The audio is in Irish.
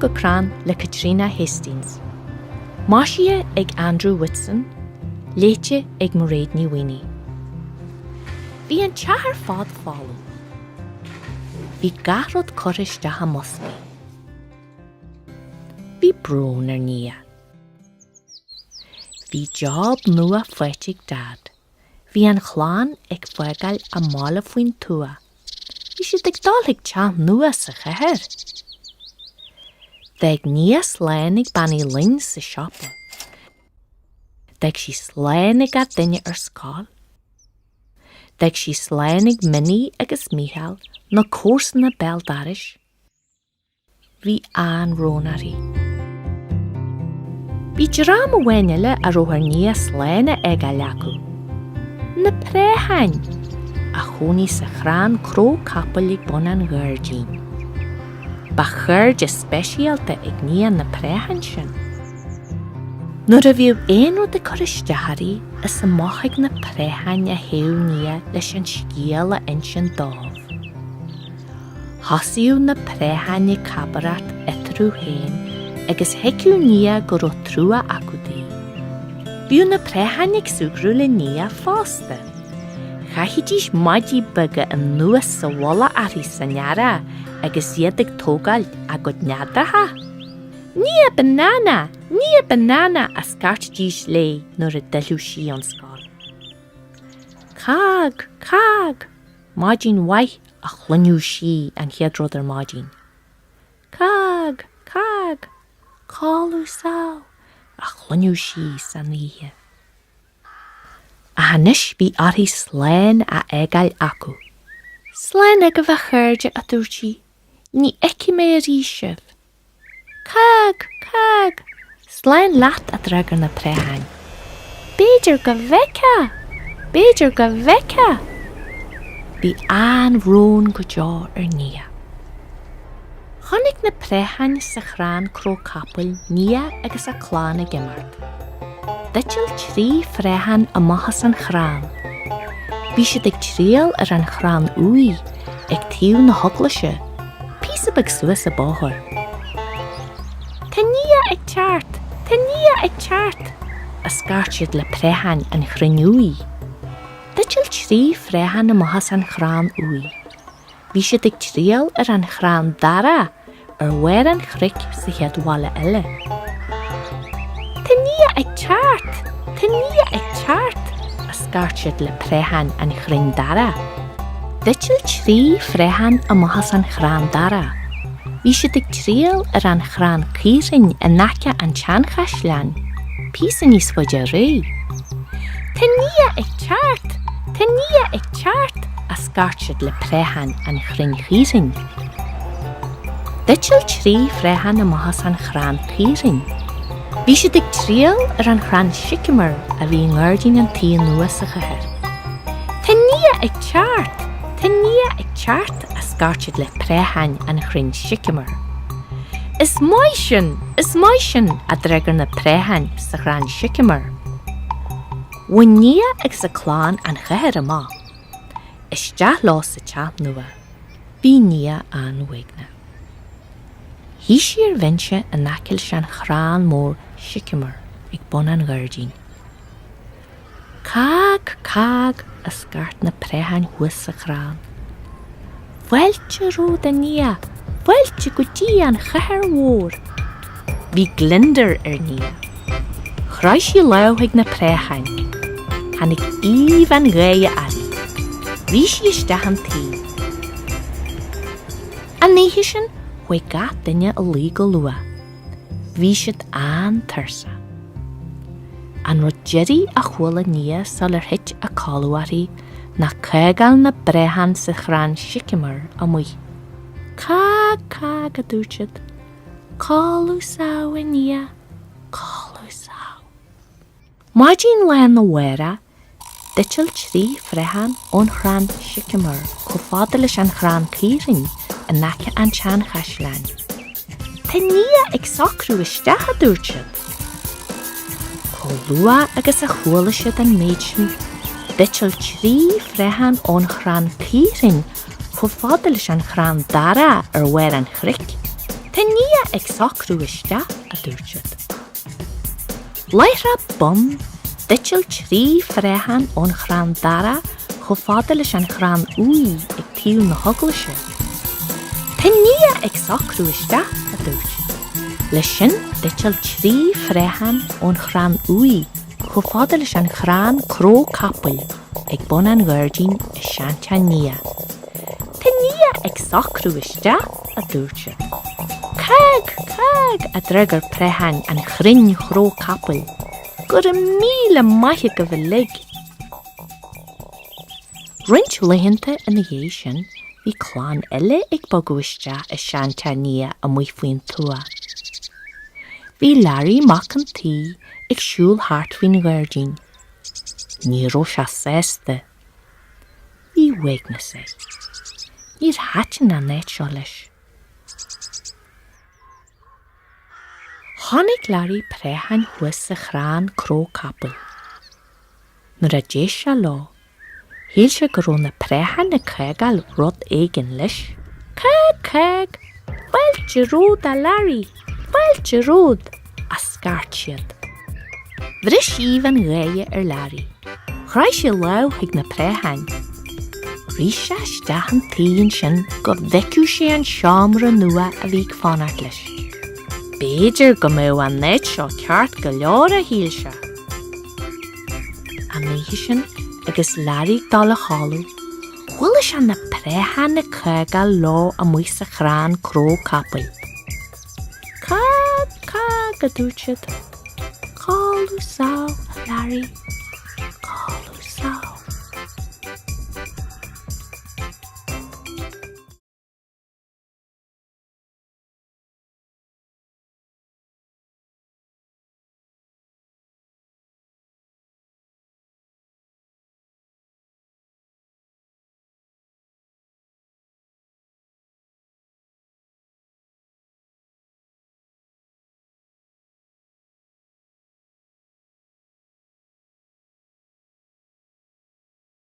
go Crann le Caitríona Hastings. Maisithe ag Andrew Whitson, léite ag Mairéad Ní Mhaonaigh. Bhí an teach ar fad folamh. Bhí gach rud curtha isteach i mboscaí. Bhí brón ar Nia. Bhí job nua faighte ag Dad. Bhí an chlann ag fágáil a mbaile faoin tuath. Bhí siad ag dul chuig teach nua sa chathair. D'fhág Nia slán ag Bean Uí Fhloinn sa siopa. D'fhág sí slán ag gach duine ar scoil. D'fhág sí slán ag Minnie agus Mícheál, na comharsana béal dorais. Bhí an-bhrón uirthi. Bhí dream amháin eile a raibh ar Nia slán a fhágáil acu. Na préacháin, a chónaigh sa chrann cró capaill ag bun an ghairdín. Ba chairde speisialta ag Nia na préacháin sin. Nuair a bhíodh aon rud ag cur isteach uirthi, is amach chuig na préacháin a théadh Nia leis an scéal a insint dóibh. Thosaíodh na préacháin ag cabaireacht eatarthu féin agus thuigfeadh Nia go raibh trua acu di. Bhíodh na préacháin ag súgradh le Nia fosta. Chaithidís maidí beaga anuas sa mhullach uirthi san earrach agus iad ag tógáil a gcuid neadacha. Nia Banana! Nia Banana! a scairtidís léi nuair a d'fhilleadh sí ón scoil. Cág! Cág! Maidin mhaith a chluineadh sí an chéad rud ar maidin. Cág! Cág! Codladh sámh a chluineadh sí san oíche. Ach anois bhí uirthi slán a fhágáil acu. Slán agaibh a chairde, a dúirt sí, ní fheicfidh mé arís sibh. Cág! Cág! Slán leat, a d'fhreagair na préacháin. B'fhéidir go bhfeicfeá! B'fhéidir go bhfeicfeá! Bhí an-bhrón go deo ar Nia. Chonaic na préacháin sa chrann cró capaill Nia agus a clann ag imeacht. D'eitil 3 phréachán amach as an chrann. Bhí siad ag triall ar an chrann uaighe ag taobh na heaglaise. Píosa beag suas an bóthar. Tá Nia ag teacht! Tá Nia ag teacht! a scairt siad le préacháin an chrainn uaighe. D'eitil 3 phréachán amach as an chrann uaighe. Bhí siad ag triall ar an chrann darach ar bharr an chnoic sa chéad bhaile eile. Tá Nia ag teacht! Tá Nia ag teacht! a scairt siad le préacháin an chrainn darach. D'eitil 3 phréachán amach as an chrann darach. Bhí siad ag triall ar an chrann caorthainn in aice an tseanchaisleáin, píosa níos faide ar aghaidh. Tá Nia ag teacht! Tá Nia ag teacht! a scairt siad le préacháin an chrainn chaorthainn. D'eitil 3 phréachán amach as an chrann caorthainn. Bhí siad ag triall ar an chrann siceamar a bhí i ngairdín an tí nua sa chathair. Tá Nia ag teacht! Tá Nia ag teacht! a scairt siad le préacháin an chrainn siceamar. Is maith sin! Is maith sin! a d'fhreagair na préacháin sa chrann siceamar. Bhain Nia agus a clann an chathair amach. Isteach leo sa teach nua. Bhí Nia an-uaigneach. Shuigh sí ar bhinse in aice leis an chrann mór siceamar ag bun an ghairdín. Cág! Cág! a scairt na préacháin thuas sa chrann. Fáilte romhat, a Nia! Fáilte go dtí an chathair mhór! Bhí gliondar ar Nia. Chroith sí lámh chuig na préacháin. Tháinig aoibh an gháire uirthi. Rith sí isteach an tí. An oíche sin, chuaigh gach duine a luí go luath. Bhí siad an-tuirseach. An rud deiridh a chuala Nia sular thit a codladh uirthi ná cágáil na bpréachán sa chrann siceamar amuigh. Cág, cág, a dúirt siad. Codladh sámh, a Nia, codladh sámh. Maidin lá arna mhárach, d'eitil 3 phréachán ón chrann siceamar chomh fada leis an chrann caorthainn in aice an tseanchaisleáin. Tá Nia ag socrú isteach, a dúirt siad. Chomh luath agus a chuala siad an méid sin, d'eitil 3 phréachán ón chrann caorthainn chomh fada leis an chrann darach ar bharr an chnoic. Tá Nia. ag socrú isteach, a dúirt siad. Láithreach bonn, d'eitil 3 phréachán ón chrann darach chomh fada leis an chrann uí ag taobh na heaglaise. Tá Nia ag socrú isteach, a dúirt siad. Leis sin d'eitil 3 phréachán ón chrann uí chomh fada leis an chrann cró capaill ag bun an ghairdín i seanteach Nia. Tá Nia ag socrú isteach, a dúirt siad. Cág! Cág! a d'fhreagair préacháin an chrainn chró capaill. Go raibh míle maith agaibh uilig! Roinnt laethanta ina dhiaidh sin bhí clann eile ag bogadh isteach i seanteach Nia amuigh faoin tuath. Bhí Learaí mac an tsaoi ag siúl thart faoin ghairdín. Ní raibh sé sásta. Bhí uaigneas air. Níor thaitin an áit seo leis. Chonaic Learaí préacháin thuas sa chrann cró capaill. Nuair a d'éist sé leo, shíl sé go raibh na préacháin ag cágáil rud éigin leis. Cág, cág! Fáilte romhat a Learaí! Fáilte romhat! a scairt siad. Bhris aoibh an gháire ar Learaí. Chroith sé lámh chuig na préacháin. Rith sé isteach an tí ansin go bhfeicfeadh sé an seomra nua a bhí ag fanacht leis. B'fhéidir go mbeadh an áit seo ceart go leor, a shíl sé. An oíche sin, agus Learaí ag dul a chodladh, chuala sé na préacháin ag cágáil leo amuigh sa chrann cró capaill. Cág, cág, a dúirt siad. Codladh sámh, a Learaí.